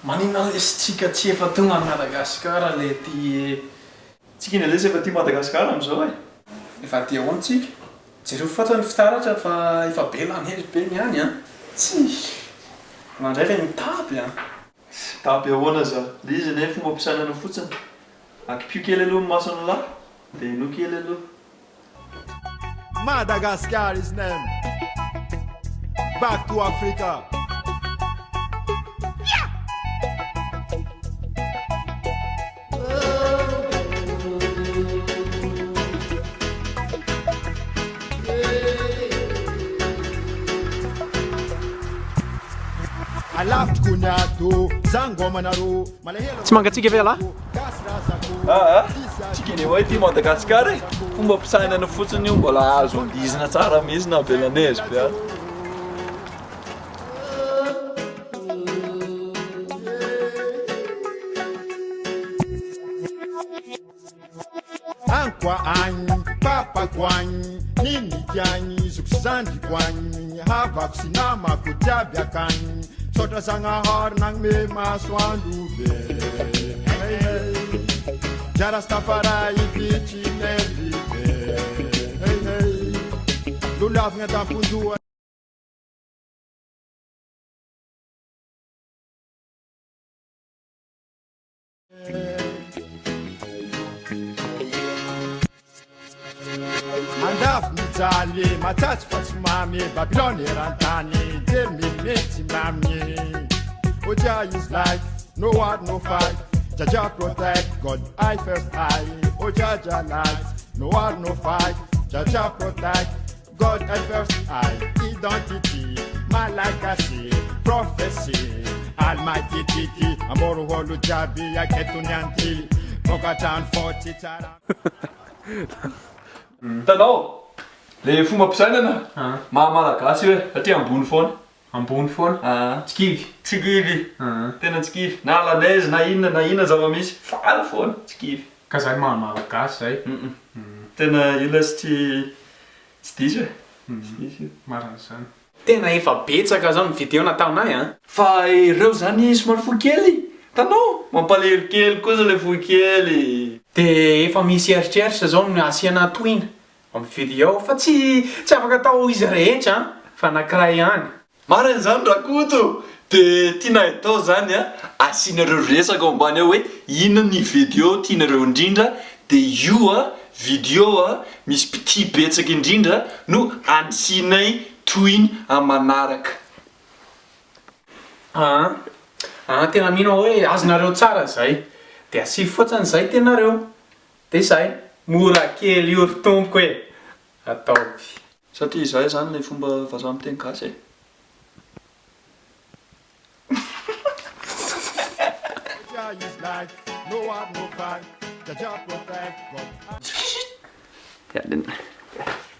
Maninona lesy tsika tsy efa tonga any Madagascar le ty e. Tsika anie lesy efa aty Madagascar amizao e. Efa aty ahoana tsika? Jereo fotsiny ny fitaratra fa efa be la neige be ny any an! Tsia! Anao ndray ve mitapy an! Mitapy ahoana za? Le izy anie fomba-pisainana fotsiny. Akipio kely aloha ny mason'lah de henoy kely aloha. Madagascar is name Back to Africa Yeah! Alavitro ny ato, za ngômanareo. Tsy mangatsiaka ve ialahy? Aa, tsika anie hoe ity Madagascar e! Fomba fisainana fotsiny io mbola azo andihizina tsara mihitsy na be la neige be aza. Anko agny, papako agny, niniky agny, zoky sy zandriko agny, havako sy namako jiaby akagny, misaotra Zagnahary nagnome masoandro be. Hey hey, Jah Rastafari Piccinelli be. Hey hey, loliavigna an-tampon-doha. Andafy mijaly, matsatso fa tsy mamy, Babylone eran-tany, jery mimemy tsy mamy. Oh Jah is life, no war no fight, Jah Jah protect, God I first high. Oh Jah Jah light, no war no fight, Jah Jah protect, God I first high. Identity, Malagasy, prophecy, Almighty Titi, amoro olo jiaby aketo ny anty, vokatra ny fo tsy tsara. Hitanao? Le fomba-pisainana maha malagasy io e, satria ambony foana. Ambony foana? Tsy kivy? Tsy kivy, tena tsy kivy. Na la neige na inona na inona zava-misy, faly foana, tsy kivy. Ka zay maha malagasy zay. Tena io lesy tsy tsy diso e, tsy diso io. Marina zany. Tena efa betsaka zao ny video nataonay an! Fa ireo zany somary fohy kely, hitanao? Mampalahelo kely kosa le fohy kely. De efa misy eritreritra zao ny asiana tohiny amin'ny video fa tsy tsy afaka atao izy rehetra an! Fa anakiray ihany. Marina izany Rakoto! De tianay atao zany an, asianareo resaka ao ambany ao hoe inona ny video tianareo indrindra de io an video an misy mpitia betsaka indrindra no anisianay tohiny am manaraka. Aa aa tena mino aho hoe azonareo tsara zay de asio fotsiny zay tianareo de zay, mora kely io ry tompoko e! Ataovy. Satria izay izany ilay fomba vazaha miteny gasy e.